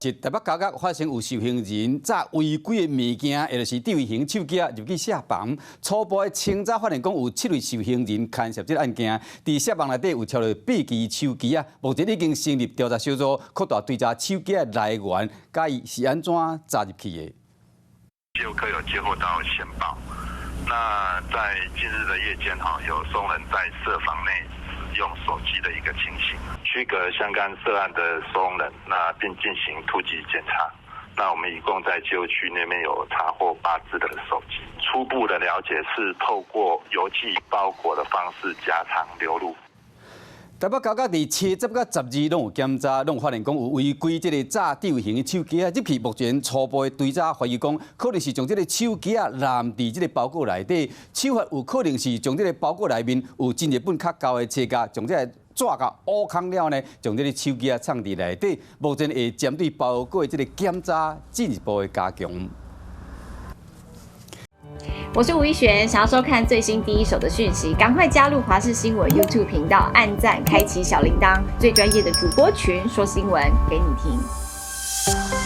是台北九甲發生有受刑人詐違規的物件，也就是智慧型手機啊入去舍房。初步的清查發現講有七位受刑人牽涉這個案件，佇舍房內底有超過八支手機啊，目前已經成立調查小組，擴大追查手機的來源，佮伊是按怎詐入去的。就科有接獲到線報，那在近日的夜間哈，有收容人在舍房內使用手機的一個情形，區隔相關涉案的收容人，那並進行突擊檢查。那我們一共在監獄區內面有查獲八支的手機。初步的了解是透過郵寄包裹的方式夾藏流入。台北九甲佇7、10佮12攏有檢查，攏有發現講有違規這個詐智慧型的手機啊入去。目前初步的追查懷疑講，可能是將這個手機啊攬佇這個包裹內底，手法有可能是將這個包裹內面有真日本較厚的冊膠，將這個紙共挖空了呢，將這個手機啊藏佇內底。目前會針對包裹的這個檢查進一步的加強。我是吳一璇，想要收看最新第一手的訊息，趕快加入華視新聞 YouTube 頻道，按讚，開啟小鈴鐺，最專業的主播群說新聞給你聽。